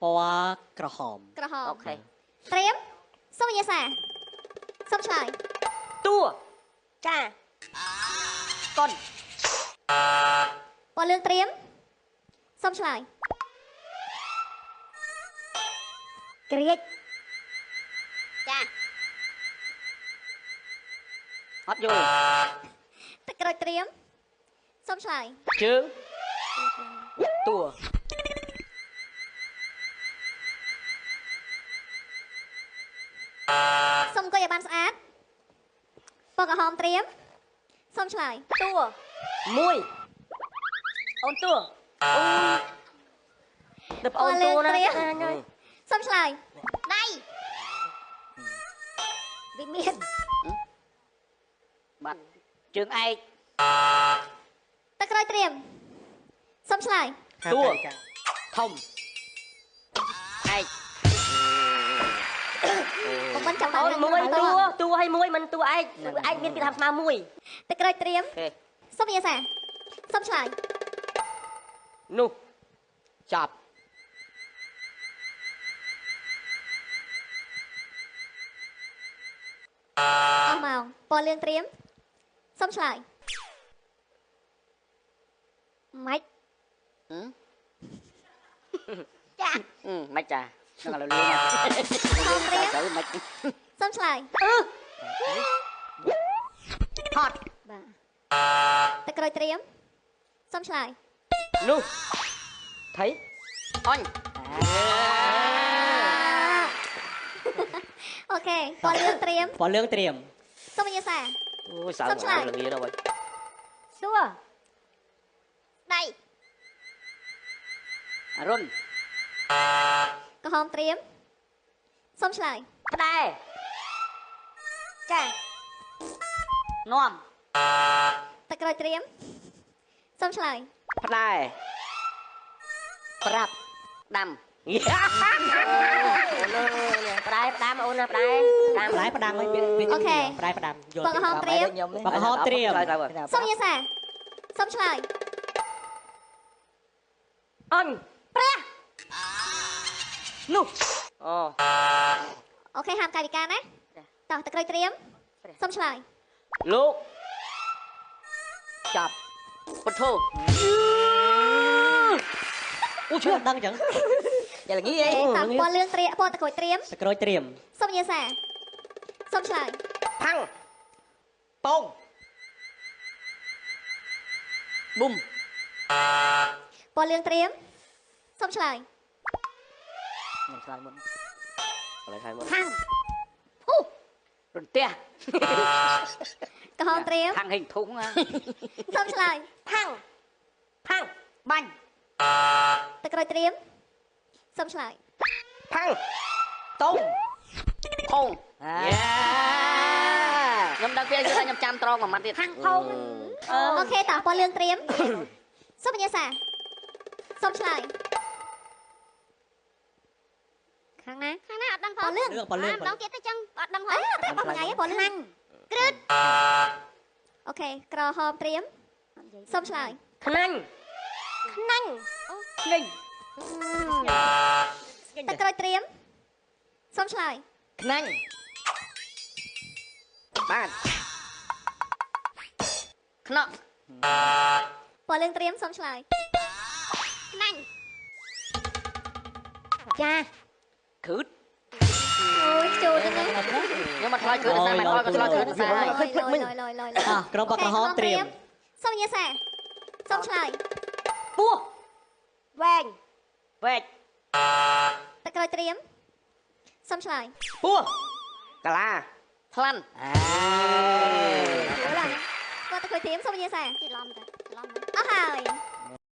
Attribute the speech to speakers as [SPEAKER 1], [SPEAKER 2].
[SPEAKER 1] ពណ៌ក្រហម
[SPEAKER 2] ក្រហម
[SPEAKER 3] អូខេ
[SPEAKER 2] ត្រៀមសូមវិញ្ញាសាសូមឆ្លើយ
[SPEAKER 3] តួ
[SPEAKER 4] ចា
[SPEAKER 3] កុន
[SPEAKER 2] ពណ៌លឿងត្រៀមសូមឆ្លើយ
[SPEAKER 4] ក្រៀក
[SPEAKER 5] ចា
[SPEAKER 3] អត់យល់
[SPEAKER 2] ទឹកក្រូចត្រៀមសូមឆ្លើយ
[SPEAKER 3] ជើងតួ
[SPEAKER 2] សូមអង្គុយឲ្យបានស្អាតពណ៌ក្រហមត្រៀមសូមឆ្លើយ
[SPEAKER 4] តួ
[SPEAKER 3] មួយអូនតួអូដល់ប្អូនតួណា
[SPEAKER 2] សូមឆ្លើយ
[SPEAKER 5] ដៃ
[SPEAKER 4] វិមាន
[SPEAKER 3] បាត់ជើងឯក
[SPEAKER 2] ទឹកក្រូចត្រៀមសូមឆ្លើយ
[SPEAKER 3] តួធំឯក
[SPEAKER 2] កុំមិនចាំបា
[SPEAKER 3] អូនមួយតួតួឲ្យមួយមិនតួឯកឯកមានពីថាស្មើមួយ
[SPEAKER 2] ទឹកក្រូចត្រៀមសូមវិញ្ញាសាសូមឆ្លើយ
[SPEAKER 3] នោះចាប់
[SPEAKER 2] អស់ម៉ោងពណ៌លឿងត្រៀមសូមឆ្លើយ
[SPEAKER 4] ម៉េច
[SPEAKER 5] ចា
[SPEAKER 3] ម៉េចចានឹងឥឡូវលឿន
[SPEAKER 2] ត្រៀម
[SPEAKER 3] ម៉េច
[SPEAKER 2] សូមឆ្លើយ
[SPEAKER 3] អឺថត
[SPEAKER 4] បាទ
[SPEAKER 2] ទឹកក្រូចត្រៀមសូមឆ្លើយ
[SPEAKER 3] នោះថៃអញ
[SPEAKER 2] អូខេពណ៌លឿងត្រៀម
[SPEAKER 1] ពណ៌លឿងត្រៀម
[SPEAKER 2] សូមវិញ្ញាសា
[SPEAKER 3] អូយសើចល្ងាដល់ហើយ
[SPEAKER 4] សួរ
[SPEAKER 5] ដៃ
[SPEAKER 3] អរុន
[SPEAKER 2] ក្រហមត្រៀមសូមឆ្លើយ
[SPEAKER 3] ផ្ដែ
[SPEAKER 4] ចា
[SPEAKER 3] នាំ
[SPEAKER 2] ទឹកក្រូចត្រៀមសូមឆ្លើយ
[SPEAKER 3] ផ្ដែប្រាប់ដាំផ្ដែផ្ដាំអូនណាផ្ដែ
[SPEAKER 1] ផ្ដែផ្ដាំហើយ
[SPEAKER 2] អូខេ
[SPEAKER 1] ផ្ដែផ្ដាំយល់
[SPEAKER 2] ពណ៌ក្រហមត្រៀម
[SPEAKER 1] ពណ៌ក្រហមត្រៀម
[SPEAKER 2] សូមវិញ្ញាសាសូមឆ្លើយ
[SPEAKER 3] អញ
[SPEAKER 4] ព្រះ
[SPEAKER 3] នោះអូ
[SPEAKER 2] អូខេហាមកាយវិការណាតោះទឹកក្រូចត្រៀមសូមឆ្លើយ
[SPEAKER 3] លោកចាប់ពុទ្ធោ
[SPEAKER 1] អូឈឿដឹងចឹង
[SPEAKER 3] យ៉ាល្ងាអី
[SPEAKER 2] តោះពណ៌លឿងត្រៀមពណ៌ទឹកក្រូចត្រៀម
[SPEAKER 1] ទឹកក្រូចត្រៀម
[SPEAKER 2] សូមវិញ្ញាសាសូមឆ្លើយ
[SPEAKER 3] ផាំងពងប៊ុំ
[SPEAKER 2] ពណ៌លឿងត្រៀមសូមឆ្លើយ
[SPEAKER 3] ខ្ញុំឆ្លើយមុនឥឡូវឆ្លើយមុន
[SPEAKER 4] ផាំង
[SPEAKER 3] ហ៊ូរន្ទះ
[SPEAKER 2] ក្រហមត្រៀម
[SPEAKER 3] ផាំងហេងធុង
[SPEAKER 2] សូមឆ្លើយ
[SPEAKER 4] ផាំង
[SPEAKER 3] ផាំងបាញ់
[SPEAKER 2] ទឹកក្រូចត្រៀមសូមឆ្លើយ
[SPEAKER 3] ផាំងតុងផុងខ្ញុំដឹងពេលយូរខ្ញុំចាំត្រង់មួយម៉ាត់ទៀត
[SPEAKER 4] ផាំងផុង
[SPEAKER 2] អូខេតោះពណ៌លឿងត្រៀមសូមវិញ្ញាសាសូមឆ្លើយ
[SPEAKER 4] ខាងណា
[SPEAKER 5] ខាងណាអត់ដឹងផង
[SPEAKER 2] ពណ៌លឿង
[SPEAKER 1] ពណ៌លឿង
[SPEAKER 5] ម្ដងទៀតទៅចឹងអត់ដឹងផង
[SPEAKER 2] អើតែបោះមួយថ្ងៃពណ៌លឿង
[SPEAKER 5] ក្រឹត
[SPEAKER 2] អូខេក្រហមត្រៀមសូមឆ្លើយ
[SPEAKER 3] ខ្នាញ់
[SPEAKER 4] ខ្នាញ់
[SPEAKER 3] ខ្នាញ់
[SPEAKER 2] ទឹកក្រូចត្រៀមសូមឆ្លើយ
[SPEAKER 3] ខ្នាញ់បាទខ្នក់
[SPEAKER 2] ពណ៌លឿងត្រៀមសូមឆ្លើយ
[SPEAKER 5] ខ្នាញ់
[SPEAKER 4] ចា
[SPEAKER 3] គ្រឹត
[SPEAKER 2] អូយចូលទៅហ្នឹង
[SPEAKER 3] ខ្ញុំមកឆ្លើយគ្រឹតដោយសារម៉ែអត់ក៏ឆ្លើយគ្រឹតដោយសារ
[SPEAKER 2] លយលយលយលយ
[SPEAKER 1] អោះក្រុមពណ៌ក្រហមត្រៀម
[SPEAKER 2] សូមវិញ្ញាសាសូមឆ្លើយ
[SPEAKER 3] ពោះ
[SPEAKER 4] វែង
[SPEAKER 3] វែក
[SPEAKER 2] ទឹកក្រូចត្រៀមសូមឆ្លើយ
[SPEAKER 3] ពោះកាឡាថ្លាន់
[SPEAKER 1] អា
[SPEAKER 2] ពណ៌ទឹកក្រូចត្រៀមសូមវិញ្ញាសា
[SPEAKER 5] ច្រឡំតាច្រឡំ
[SPEAKER 2] អស់ហើយ